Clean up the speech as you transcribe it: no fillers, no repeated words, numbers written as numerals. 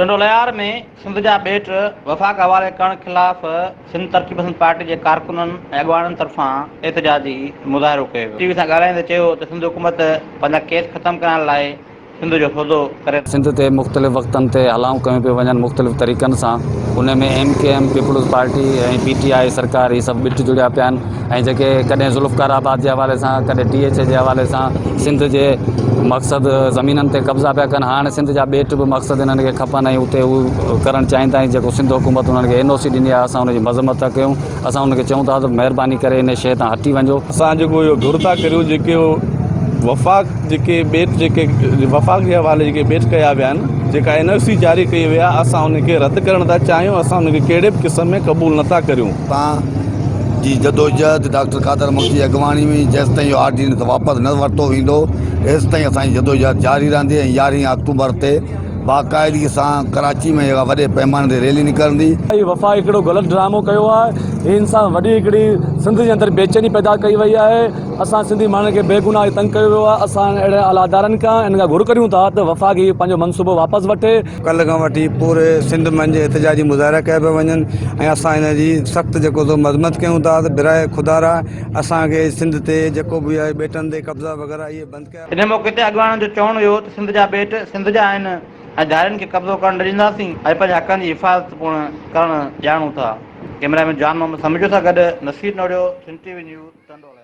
ٽنڊو الهيار ۾ سنڌ جا ٻيٽ وفاق حوالي ڪرڻ خلاف سنڌ ترقي پسند پارٽي جي ڪارڪنن ۽ اڳواڻن طرفان احتجاجي مظاهرو ڪيو ويو. ٽي وي سان ڳالهائيندي چيو ته سنڌ حڪومت پنهنجا ڪيس ختم ڪرائڻ لاء سنڌ جو سودو ڪري. سنڌ تي مختلف وقتن تي هلائون ڪيون پيون وڃن مختلف طريقن سان ان ۾ M Q M, peoples party ۽ P T I سرڪار هي سڀ ٻٽ جڙيا پيا آهن. ۽ جيڪي ڪڏهن ذوالفقار آباد جي حوالي سان ڪڏهن ٽي ايڇ اي جي حوالي سان سنڌ جي مقصد زمينن تي قبضا پيا ڪن هاڻ سنڌ جا ٻيٽ به مقصد انهن کي کپن ۽ اتي هو ڪرڻ چاهين ٿا ۽ جيڪو سنڌ حڪومت انهن کي اين او سي ڏني آهي اسان ان جي مذمت ٿا ڪيون اسان انهن کي چئون ٿا ته مهرباني ڪري ان شيء تان هٽي وڃو. اسان جيڪو اهو گهر ٿا ڪريون جيڪي وفاق جيڪي ٻيٽ جيڪي وفاق جي حوالي جيڪي ٻيٽ ڪيا ويا آهن جيڪا اين او سي جاري ڪئي وئي آهي اسان ان کي رد ڪرڻ ٿا چاهيون اسان ان کي ڪهڙي به قسم ۾ قبول نٿا ڪريون. تان جي جدوجهد ڊاڪٽر قادر مگسي جي اڳواڻي ۾ جيستائين اهو آرڊيننس واپس نه ورتو ويندو ايستائين اسان جي جدوجهد جاري رهندي ۽ يارهين آڪٽوبر تي باقاعدگي سان ڪراچي ۾ اها وڏي پئماني تي ريلي نڪرندي. هي وفا هڪڙو غلط ڊرامو ڪيو آهي هي ان سان وڏي هڪڙي سنڌ جي اندر بيچيني پيدا ڪئي وئي آهي اسان سنڌي ماڻهن کي بيگناهه تنگ ڪيو ويو آهي اسان اهڙي اعليٰ ادارن کان ان کان گهر ڪريون ٿا ته وفاق هي پنهنجو منصوبو واپس وٺي. ڪلهه کان وٺي پوري سنڌ منجهه احتجاجي مظاهرا ڪيا پيا وڃن ۽ اسان ان جي سخت جيڪو سو مذمت ڪيون ٿا ته براء خدا را اسان کي سنڌ تي جيڪو به آهي ٻيٽن تي قبضا وغيره اهي بند ڪيا ان موقعي تي اڳواڻن جو چوڻ هيو ته سنڌ جا ٻيٽ سنڌ جا آهن ۽ ڌارين کي قبضو ڪرڻ نه ڏينداسين ۽ پنهنجي حقن جي حفاظت پڻ ڪرڻ ڄاڻون ٿا. ڪئميرا مين جان محمد سميجو سان گڏ Naseer Nohriyo, Sindh T V news, Tando Allahyar.